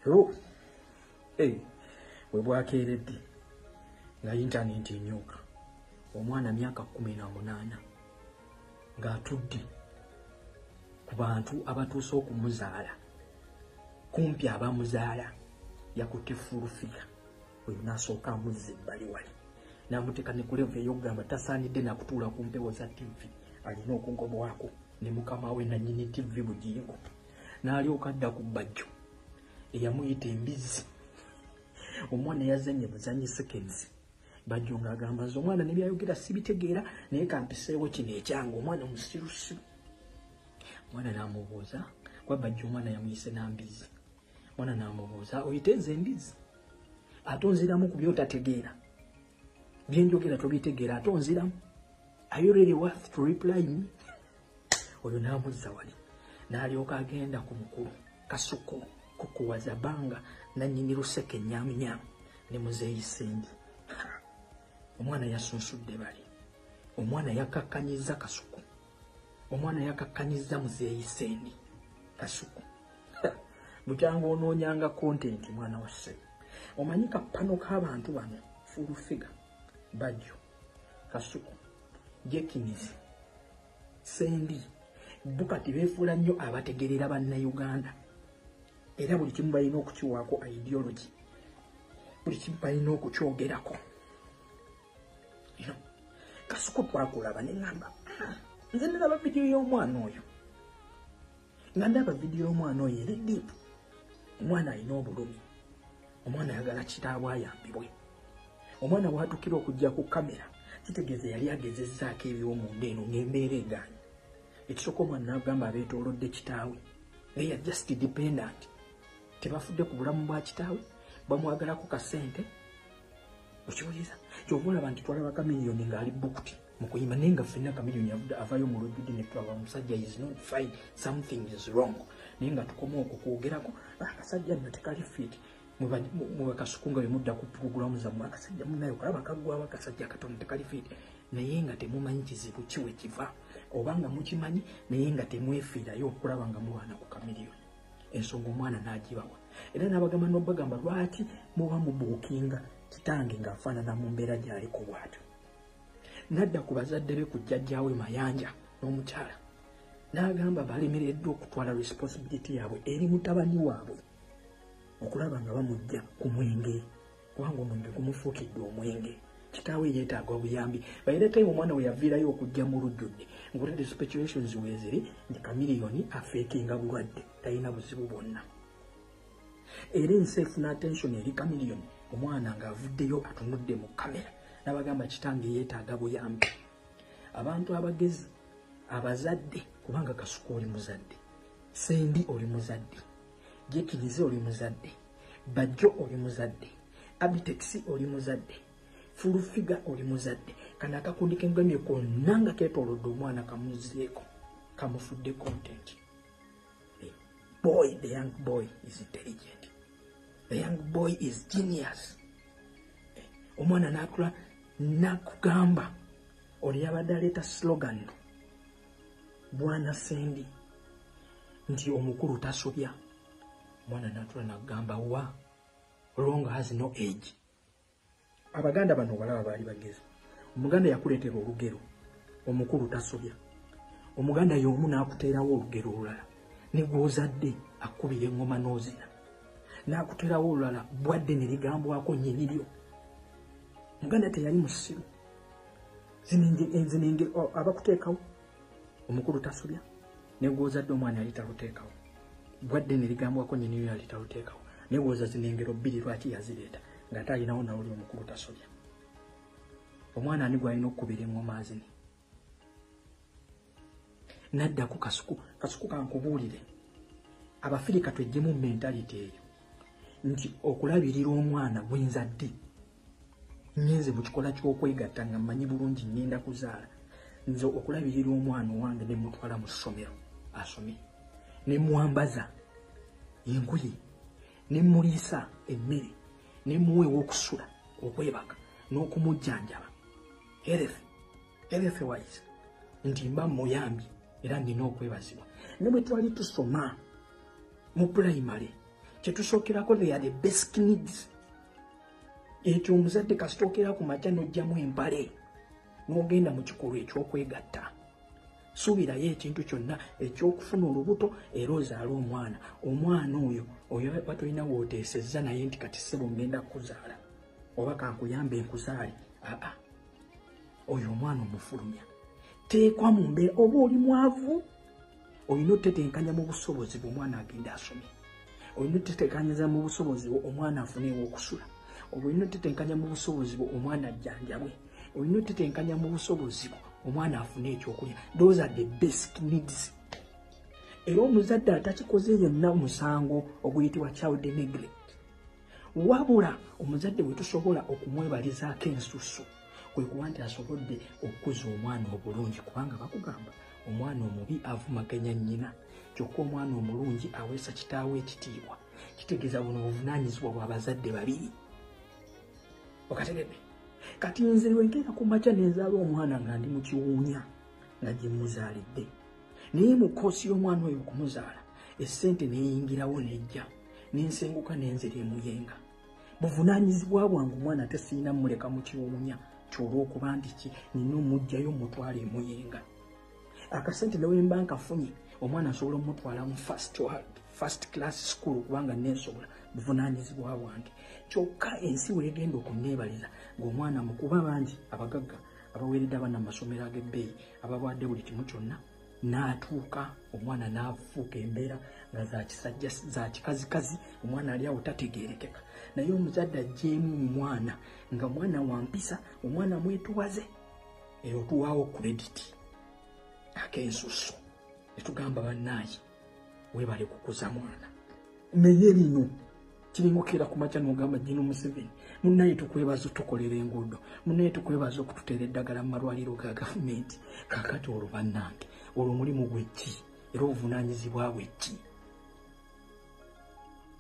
Oh. Hey, we bwakeeredde nga intaneti enyooka. Omwana myaka 18 ng'atudde ku bantu abatuuse okumuzaala, kumpi abamuzaala, yakutte Full Figure oyo n'asooka amuzza ebbali wali n'amuteeka ne ku level ey'okugamba tasaanidde nakutuula ku mpewo za TV, alina okugobwako ne mukama we nannyini TV Bugingo. N'alyoka adda ku Bajjo eyamuyita embizzi. Omwana yazannye buzanyi seconds, Bajjo ng'agamba nze omwana ne byayogera sibitegeera, naye kampiseewo kino ekyange, omwana musirusiru. Omwana n'amubuuza, kuba Bajjo omwana yamuyise n'ambizzi. Omwana n'amubuuza, oyite nze embizzi, ate onziramu ku by'otategeera, byenjogera tobitegeera, ate onziramu, are you really worth to reply me? Oyo n'amuzza wali, n'alyoka agenda ku mukulu Kasuku kukuwaza banga nannyini luseke nyamunyamu ne Muzeeyi Sendi. Omwana yasunsudde bali, omwana yakakkanyiza Kasuku, omwana yakakkanyiza Muzeeyi Sendi. Kasuku, bukyanga onoonyanga content, mwana wa ssebo, omanyi kapano k'abantu bano, Full Figure, Bajjo, Kasuku, Jekinizi, Sendi, bo kati beefuula nnyo abategerera Bannayuganda, era buli kimu balina okukiwaako ideology, buli kimu balina okukyogerako. Kasuku twakulaba ne ŋŋamba, nze nalaba vidiyo y'omwana oyo, nga ndaba vidiyo y'omwana oyo eri deep. Omwana alina obulumi, omwana ayagala kitaabwe ayambibwe. Omwana bw'atukira okujja ku kamera, kitegeeza yali agezezzaako eby'omunda eno ng'embeera egaanye. Ekisooka, omwana n'agamba abeetoolodde kitaawe, they are just dependent, tebafudde ku bulamu bwa kitaawe, bamwagalako kasente. Okiwuliriza, kyova olaba nti twalaba Kamiliyoni ng'ali booked mu kuyimba, naye nga ffenna Kamiliyoni avayo mu lujjudde ne tulaba omusajja is not fine, something is wrong, naye nga tukoma okwo kwogerako akasajja nno tekali fit. Mwe Kasuku nga bwemudda ku puroguramu zammwe, akasajja munayo kalaba kaggwawo, akasajja katono tekali fit, naye nga temumanyi kizibu kiwe kiva, oba nga mukimanyi naye nga temwefiirayo okulaba nga mulwana ku Kamiliyoni. Ensonga omwana n'agibawa era n'abagamba nobagamba, lwaki muba mubookinga kitange ng'afaanana mu mbeera gy'aliko bw'atyo? Nadda ku bazadde be, ku jjajjaawe Mayanja n'omukyala, n'agamba balemereddwa okutwala responsibility yaabwe eri mutabani waabwe okulaba nga bamujja ku mwenge, kubanga omwenge gumufuukidde omwenge. Kitaawe yeetaaga obuyambi. By the time omwana we yaviirayo okujja mu lujjudde, ng'olede speculations weeziri nti Kamiliyoni afeekinga bulwadde, talina buzibu bwonna, era ensi efuna attention eri Kamiliyoni. Omwana ng'avuddeyo atunudde mu kamera n'abagamba kitange yeetaaga buyambi. Abantu abagezi, abazadde, kubanga Kasuku oli muzadde, Sendi oli muzadde, Jekinize oli muzadde, Bajjo oli muzadde, Abitex oli muzadde, Full Figure oli muzadde, kano akakundi kengambye konna nga keetoolodde omwana kamuzeeko kamufudde content. The boy, the young boy is intelligent, the young boy is genius. Omwana nakula nakugamba ono yabadde aleeta slogan, bwana Sendi, nti omukulu tasobya. Omwana natula nakugamba wa wrong has no age. Abaganda bano balaba baali bagezi. Omuganda yakuleetera olugero omukulu tasobya. Omuganda y'omu n'akuteerawo olugero olulala, ne gw'ozadde akkubira eŋŋoma n'ozina, n'akuteerawo olulala bwadde ne ligambwako nnyini lyo. Muganda teyali musiru. Zinenge abakuteekawo omukulu tasobya, ne gw'ozadde omwana yali taluteekawo, bwadde ne ligambwako nnyini lyo yali taluteekawo. Ne gwoza zino engero bbiri lwaki yazireeta ng'ate alinawo nawuli omukulu tasobya? Omwana ani gw'alina okukubira eŋŋoma azine? Nadda ku Kasuku. Kasuku, kankubuulire, Abafirika tweggyemu mentality eyo nti okulabirira omwana gwenzadde ngenze mu kikola ky'okwegatta nga mmanyi bulungi ngenda kuzaala. Nze okulabirira omwana owange ne mutwala mu ssomero asome, ne mwambaza engoye, ne muliisa emmere, ne muwa ew'okusula, okwebaka n'okumujjanjaba, health wise, nti mba muyambye era nina okwebazibwa. Ne bwe twali tusoma mu pulayimale Kyetusookerako, they are the basic needs. Ekyo omuzadde kasitookera ku makya n'ojjamu empale n'ogenda mu kikolwa ekyokwegatta, suubirayo ekintu kyonna ekyokufuna olubuto era ozaale omwana. Omwana oyo oyo batolina wooteesezza naye nti kati ssebo ngenda kukuzaala oba kankuyambe nkuzaale. Aa, oyo omwana omufulumya teekwa mu mbeera. Oba oli mwavu, olina otetenkanya mu busobozi bwe omwana agenda asome, olina otetekanyiza mu busobozi bwe omwana afuneewo okusula, olina otetenkanya mu busobozi bwe omwana ajjanjabwe, olina otetenkanya mu busobozi bwe omwana afune ekyokulya. Those are the basic needs. Era omuzadde atakikoze yenna musango oguyitibwa child neglect. Wabula omuzadde bwe tusobola okumwebalizaako ensusu kwe kuba nti asobodde okukuza omwana obulungi, kubanga bakugamba omwana omubi avumaganya nnyina, kyokka omwana omulungi aweesa kitaawe ekitiibwa. Kitegeeza buno obuvunaanyizibwa bw'abazadde babiri. Okategedde? Kati nze lwenkeera ku makya nenzaala omwana nga ndi mu kiwuunya nga gye muzaalidde, naye mu koosi y'omwana oyo okumuzaala essente neyingirawo nejja nensenguka nenzera emuyenga, buvunaanyizibwa bwange omwana ate sirina mmuleka mu kiwuunya kyolw'okuba nti ki nina omuggyayo mutwala emuyenga. Akasente ne wemba nkafunye, omwana nsobola omutwala mu first class school kubanga nensobola, buvunaanyizibwa bwange. Kyokka ensi weegenda okunneebaliza ng'omwana mukuba bangi abagagga abaweeredde abaana mu masomero ag'ebbeeyi, ababawadde buli kimu kyonna, n'atuuka omwana n'afuuka embeera nga za kisajja za kikazikazi, omwana ali awo tategeerekeka. Naye omuzadde aggyeemu omwana nga mwana wa mpisa, omwana mwetwaze, eyo tuwaawo credit ak'ensusu netugamba bannaayi weebale kukuza mwana. Naye bino kiringa okeera ku makya n'ogamba Gino Museveni, munnaye tukwebaza otukolera enguudo, munnaye tukwebaza okututeera eddagala mu malwaliro ga gavumenti. Kaakati olwo bannange, olwo omulimu gwe ki era obuvunaanyizibwa bwe ki?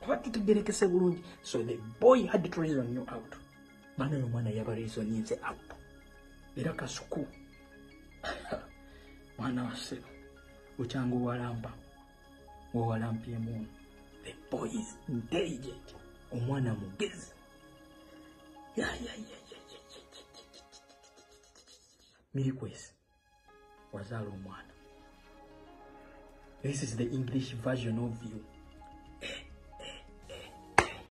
Kuba tutegerekese bulungi. So the boy had to reason you out. Bana oyo omwana yaba reasoninze out. Era Kasuku mwana wa ssebo okyanga owalampa owalambyemu. The boy is intelligent, omwana mugezi. Mirikwesi wazaala omwana. This is the English version of you.